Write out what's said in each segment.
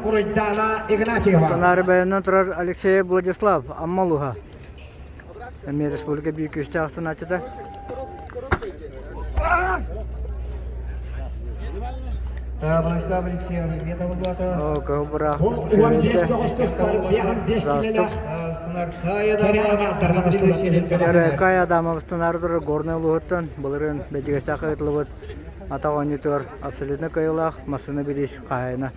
Уруйдаана Игнатьева. Санаары бэйэнэн турар Алексей Владислав Амма улууһа. Эмиэ республика биир күүстээх астынааччыта. Владислав Алексеев эмиэ табыллыбата. Оо, кыһыл быраах. Бу 15 доҕостостор 55 килэлээх Кай Адамов ыстынары турар Горнай улууһуттан былырыын Бэдьигэстээх ыытыллыбыт атах оонньуутугар абсолютно кыайыылаах массыына бириис хаһаайына.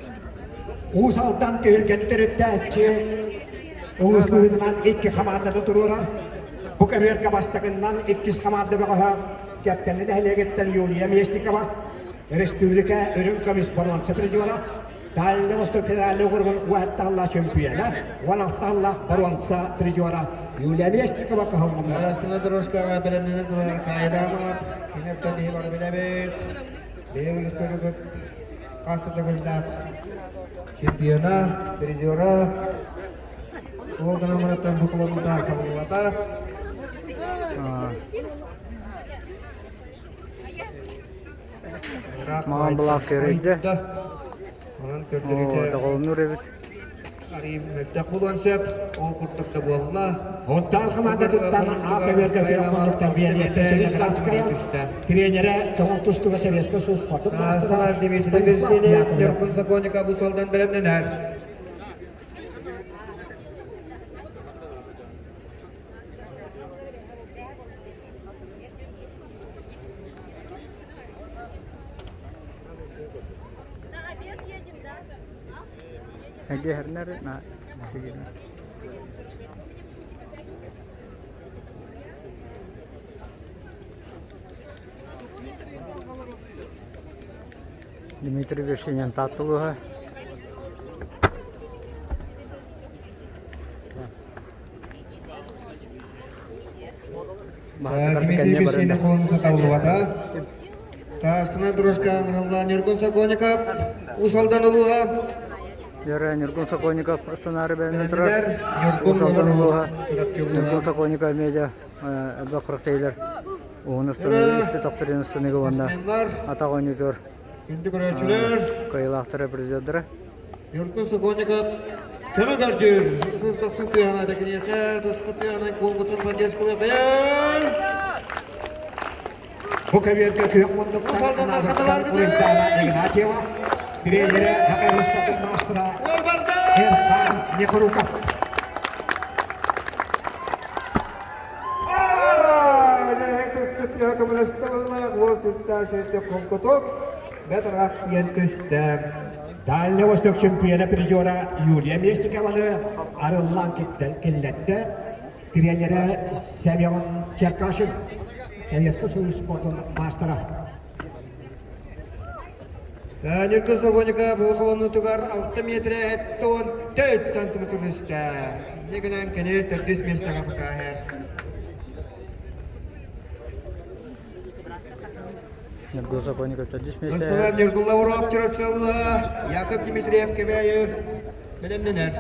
Уус Алдан түһүлгэни төрүттээччи улуус быһыытынан икки хамаанданы туруорар. Бу көбүөргэ бастакыннан иккис хамаанда бөҕөһө Кэптэни нэһилиэгиттэн Юлия Местникова, республика үрүҥ көмүс боруонса призера, Дальний Восток федеральный округун уһаттааллаах чөмпүйүөнэ, 16 боруонса призера Юлия Местникова кыһыллынна. Астана дорожкаҕа бэлэмнэнэ турар Кайдамов, кини оттон биһи бары билэбит. Биһиги республикабыт хас да төгүллээх чемпиона, призера. Ол гынан баран бу холонуута табыллыбата. Маҕан былаах кэрийдэ. Онон көрдөрүүтэ Доҕолоннуур эбит. Арыый мөлтөх буолуон сөп. Ол курдук да буолла. Онтон хамаандатыттан АКВР-га күрэх Виолетта Зеленоградская тренерэ көҥүл тустууга Советскай Союз спордун маастара Станислав Яковлев. Ньургун Сокольников бу суолдан бэлэмнэнэр. Дмитрий Вершинин Таатта улууһа. Дмитрий Вершинин холонута табыллыбата. Таастана Дружка ыҥырыллан Ньургун Сокольников Уус Алдан улууһа. Дьөрө Ньургун Сокольников станары бэйэнэн турар. Уус Алдан улууһа. Ньургун Сокольников медиа элбэх күрэхтэһиилэр уһун ыстаны исти тохторун ыстаныга уонна атах оонньуутугар Күндү көрөөччүлэр, кыайыылаахтара призердара. Ньургун Сокольников көмө көрдүүр. Ытыс дохсун тыаһына да киниэхэ ытыспыт тыаһынан куолгутун поддержкалыахайын. Бу көбүөргэ күөх муннуктан анаабыттан Уйдаана Игнатьева, тренерэ Хакай маастара Эрхан Нехруков. Дальний Восток чемпиона призера Юлия Местникованы арыллаан киллэрдэ. Тренерэ Семен Черкашин, Советский Союз спортун маастара. Ньургун Сокольников бу холонуутугар 6 метрэ 74 сантиметр түстэ. Инньэ гынан кини төрдүс миэстэҕэ покаһар. Ньургун Сокольников төрдүс миэстэ. Бастылар Ньургун Лавров Чурапчылыа, Яков Дмитриев Кэбээйи бэлэмнэнэр.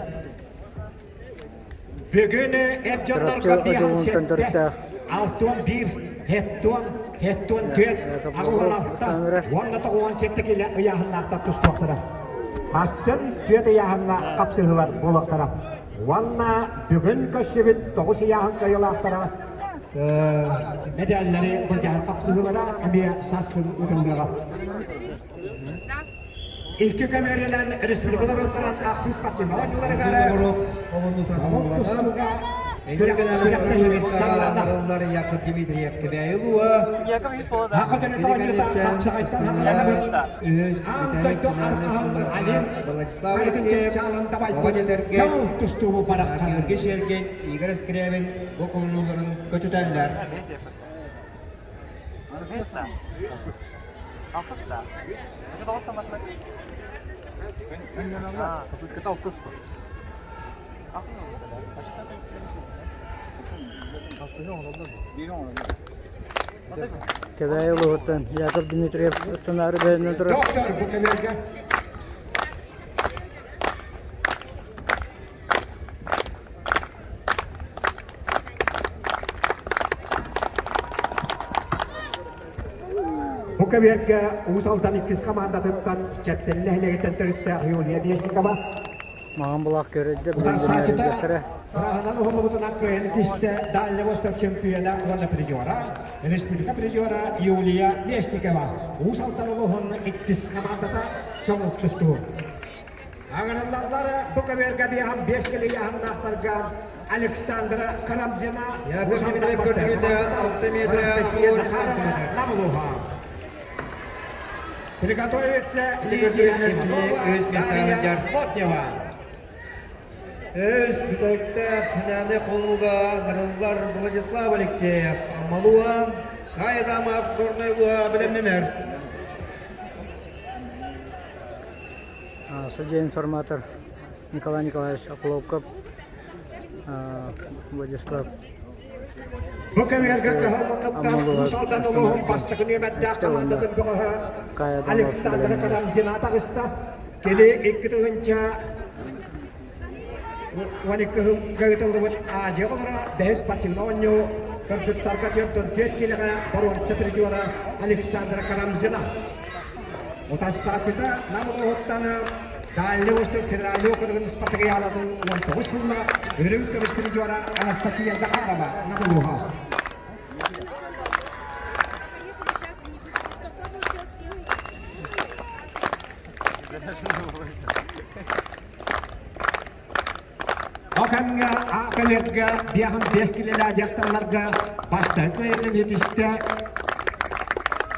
Бүгүн эр дьоннорго Чурапчы биэһэн одьулуунтан сэттэ, төрүттээх алтыан биир, һэттуон, һэттуон түөрт, аҕыһын алта уонна тоҕуон сэттэ килэ ыйааһыннаахтар тустуохтара. Хассын түөрт ыйааһыҥҥа хапсыһыылар буолуохтара. Уонна бүгүн көрсүбүт тоҕус ыйааһын кыайыылаахтара мэдээллэри былдьаһар хапсыһыылара эмиэ сарсын ыытыллыаҕа. Икки көмүөрүнэн республика норуоттарын ахсыс спортивнай оонньууларыгар омук тустууга күрэхтэһиибит саҕаланна. Яков Дмитриев Кэбээйи улууһа Саха төрүт оонньуута хапсаҕайтан хаҥаламмыт аан дойду арҕаһын Олимп хайатын чыпчаалын дабайбыт көҥүл тустуу бараххан. Георгий Шергин, Игорь Скрябин бу холонууларын көтүтэллэр. Кэбээйи улууһуттан Яков Дмитриев ыстанаары бэйэнэн турар. Доктор бу көбүөргэ Бу кэбиэргэ Уус Алдан иккис хамаандатыттан Чэппэллэ нэһилиэгиттэн төрүттээх Юлия Местникова Маҕан былаах көрөйдө, Утарсааччыта бырааһынан уһуллубутунан кыайан итистэ Дальний Восток чемпиона уонна призера, республика призера Юлия Местникова Уус Алдан улууһун иккис хамаандата көҥүл тустуу. Аҥараллаллар бу көбүөргэ биэһэн биэс кило ыйааһыннаахтарга Александра Карамзина Яков Дмитриев көрдөрүүтэ 6 метр Анастасия 10 Захарова сантиметр. Нам улууһа. Приготовиться Ити Лидия көрдөрүүнэн кини Иванова, үс миэстэҕэ Дарья сылдьар. Плотнева. Өс бүтэһиктээх финальнай холлуга ыҥырыллар Владислав Алексеев Аммалуа, Кайдамов Горнай улууһа бэлэмнэнэр. Судья информатор Николай Николаевич Охлопков, Владислав Бу кэмигэр кыһалланныттан Уус Алдан улууһун бастакы нүөмэрдээх хамаандатын бөҕөһө Александра Карамзина таҕыста. Кини 2012 сылга ыытыллыбыт Азия оҕолоро бэһис спортивнай оонньуу кыргыттарга 44 киилэҕэ боруонса призера Александра Карамзина. Утарсааччыта Нам улууһуттан Дальний Восток федеральный округун спартакиадатын 19 сылла үрүҥ көмүс призера Анастасия Захарова Нам улууһа. Ол кэмҥэ аакалерга биэһин биэс килэлээх дьахталларга бастакы кыайыытын ситистэ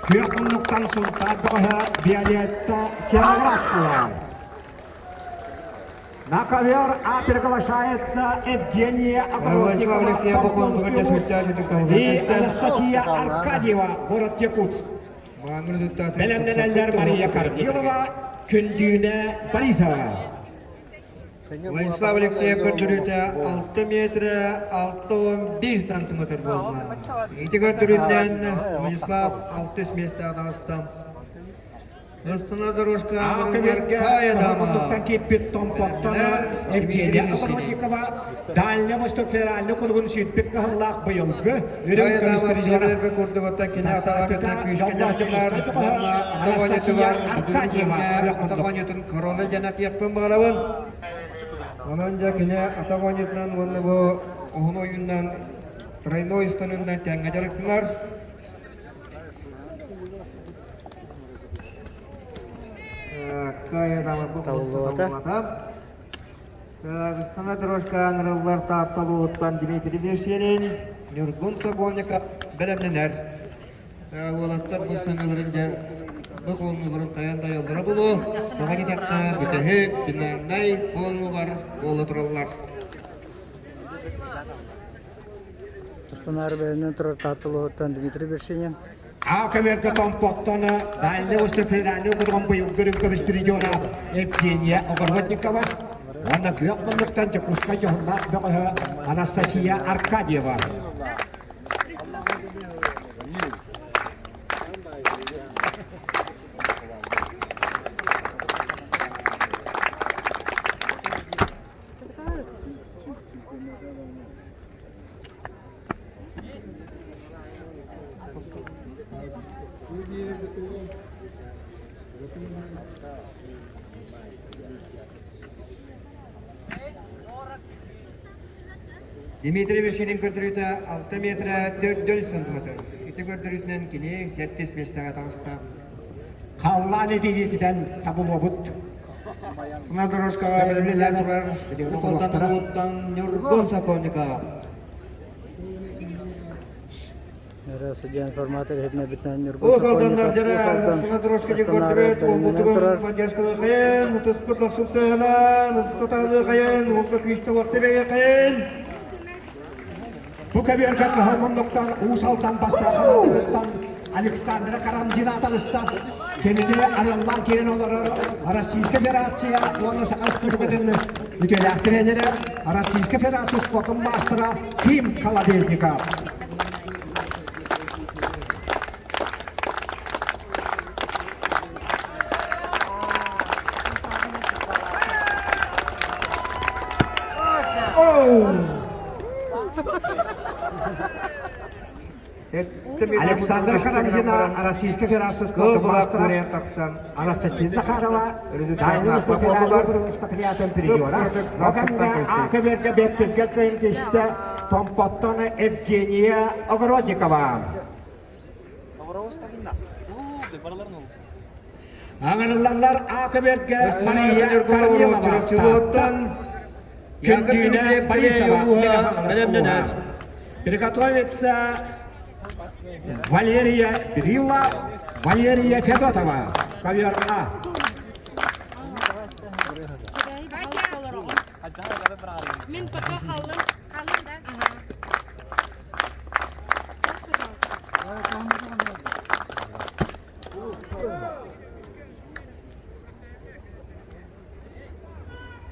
Күөх муннуктан Сунтаар бөҕөһө Виолетта Черноградская. На ковер А приглашается Евгения Огородникова, Томский улус и Анастасия Аркадьева, город Якутск. Бэлэмнэнэллэр Мария Корнилова, Күндүүнэ Борисова. Владислав Алексеев көрдөрүүтэ 6 метрэ 61 сантиметр буолла. Ити көрдөрүүтүнэн Владислав 6 миэстэҕэ таҕыста. Ыстана дорожка Көбүөргэ Мундуктан киирбит Томпоттон Евгения Огородникова Дальний Восток федеральный кулугун сүүрбүт кыһыллаах быйылгы үрүҥ көмүс призера Анастасия Аркадьева Корона дьэн атыахпын баҕарабын. Онон дьэ кини атах оонньуутунан уонна бу уһун ойууннан тройной станынан тэҥҥэ дьарыктанар. Табыллыбата. Кыргызстана дорожка ыҥырыллар Таатта улууһуттан Дмитрий Вершинин, Ньургун Сокольников бэлэмнэнэр. Уолаттар бу станаларын дьэ бу холонууларын хайан да айаллара буолуо. Тоҕо диэтэххэ, бүтэһик финальнай холонуулар буола тураллар. Астанаары бэйэнэн турар Таатта улууһуттан Дмитрий Вершинин. А көмөргө Томпоттон Дальний Восток федеральный округун быйылгы көмүс призера Евгения Огородникова уонна күөх муннуктан Дьокуускай дьоһуннаах бөҕөһө Анастасия Аркадьева. Дмитрий Вершинин көрдөрүүтэ 6 метрэ 4 сантиметр. Ити көрдөрүүтүнэн кини сэттис миэстэҕэ таҕыста. Халлаан итиититэн табылуобут. Астана дорожкаҕа бэлэмнэнэн турар Уус Алдан Ньургун Сокольников. Судья информатор иһитиннэрбитинэн Ньургун Уус Алданнар Сокольников дьара Уус Алдан Астана дорожка дьэ Астанаары көрдүбүт бэлэмнэнэн уолбутугун турар. поддержкалыахайын, ытыспыт дохсунтыһынан, ытыстатаалыахайын, уолга күүстэ уохта биэриэхайын. Бу көбүөргэ кыһыл муннуктан Уус Алдан бастакы хамаандатыттан Александра Карамзина таҕыста. Кинини арыаллаан киирэн олорор Российскай Федерация уонна Саха Республикатын үтүөлээх тренерэ, Российскай Федерация спортун маастара Ким Колодезников. Александр Карамзина Российская Федерация спорта мастера Анастасия Захарова Дальний Восток Федеральный экспатриатын призера. Окамга АКБРга беттүргэ кыйын Томпоттон Евгения Огородникова. Аҥарыллаллар АКБРга Мария Корнилова. Күндүүнэ Борисова Приготовиться Валерия Брилла, Валерия Федотова. Ковер А. Мин пока халым. Халым да? Ага.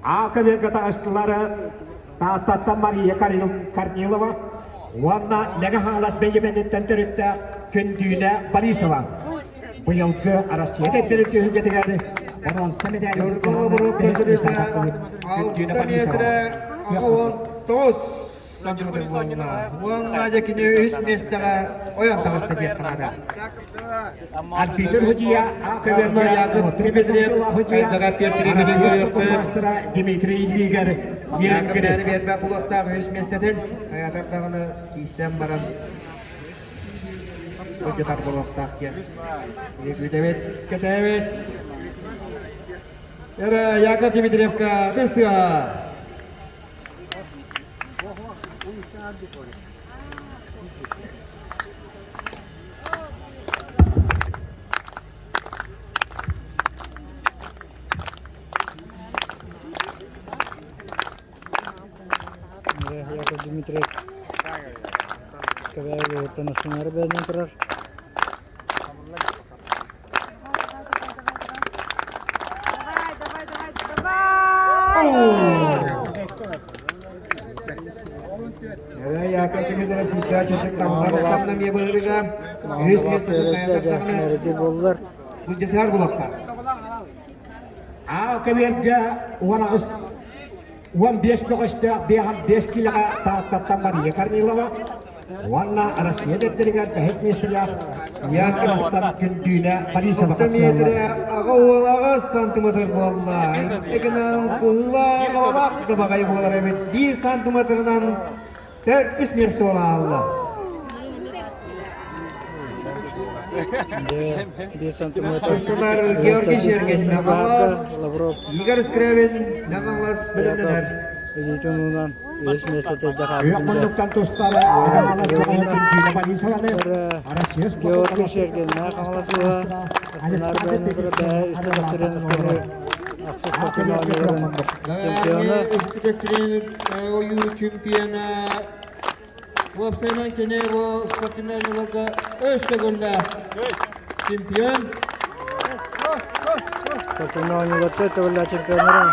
Аакаберга таҕыстылары Тааттаттан Мария Корнилова уонна Мэҥэ Хаҥалас бэйэмэниттэн төрүттээх Күндүүнэ Борисова. Быйылгы Россия дэбдэрин түһүлгэтигэр боруонса медаль Күндүүнэ Борисова. 9 сантиметр буолла. Уонна дьэ кини үс миэстэҕэ ойон таҕыста диэххэ наада. Арбитр судья Онно Яков Дмитриев, Айдаҕа Петр маастара Дмитрий Лигер Яков биэрбэт булуохтаах үс миэстэтин хайатар даҕаны киирсэн баран былдьатар буолуохтаах диэн. Күүтэбит, кэтэбит. Эрэ Яков Дмитриевка тыстыа. Яков Дмитриев Кэбээйи астынары бэйэнэн турар. Давай, давай, давай, давай! Буоллар. Былдьасыһар булахтаах. Аал көбүөргэ 18 15 көҕүстээх 5 киилэҕэ Тааттаттан Мария Корнилова уонна Россия дэттэригэр бэһис миэстэлээх Яковлевтан Күндүүнэ Борисова Алта метрэ аҕа уол 8 сантиметр буолла. Инньэ гынан кыһыылаах абалаах да баҕайы буолар эбит. 1 сантиметрынан төрдүс миэстэ буолаалла. Дьэ, 1 сантиметр. Устунар Георгий Сергеевич Нагалас, Лавров Игорь Скрябин Нагалас бэлэмнэнэр. илиитин уунан үс миэстэтэ Үөх дьахаабытын муннуктан тустара Хаҥалас бөҕөһө Күндүүнэ Борисованы Россия Георгий Сергеевна Хаҥалас уола Александр бэһэ үстэ ахсыс спортивнай чемпиона Ойуу чемпиона Уопсайынан кини бу спортивнай оонньууларга өс төгүллээх чемпион. Спортивнай оонньууларга төгүллээх чемпионнара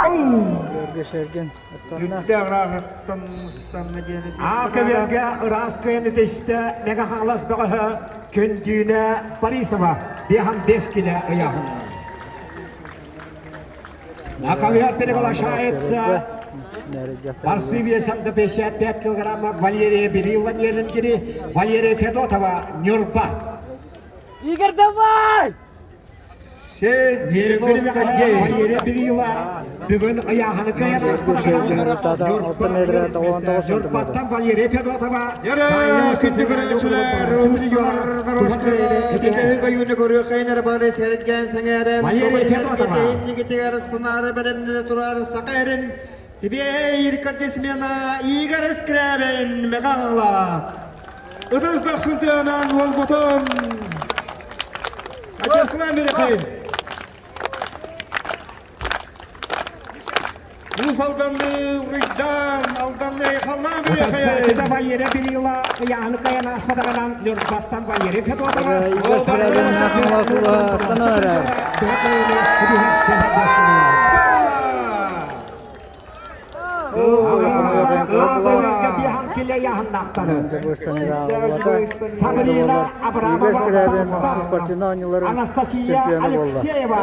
Георгий Шергин ыстанна. Үрдээх ырааҕыттан ыстанна диэн Аа көбүөргэ ыраас кыайан итистэ Мэҥэ Хаҥалас бөҕөһө Күндүүнэ Борисова 5 килэ ыйааһын. На ковер приглашается борцы весом до 55 килограммов Валерия Берилова Нерюнгри, Валерия Федотова Нюрба. Игорь, давай! Нерюнгри Валерия Берилова бүгүн ыйааһыны кыайан Нюрбаттан Валерия Федотова Валерия Федотова Сибиир кардисмена Игорь Скрябин Мегалас. Ытыс бахсынтыанан уолбутун Ачаскылан берехин. Уус Алданны уруйдан, Алданны айхаллаан Утарсааччыта Валерия Берила ыйааһыны кыайан ааспатаҕынан Нюрбаттан Валерия Федотова Игорь Скрябин Хаҥалас улууһа ыстанан эрэр. Сабрина Игорь Скрябин Абрамова спортивнай оонньууларын Анастасия чемпиона буолла. Алексеева.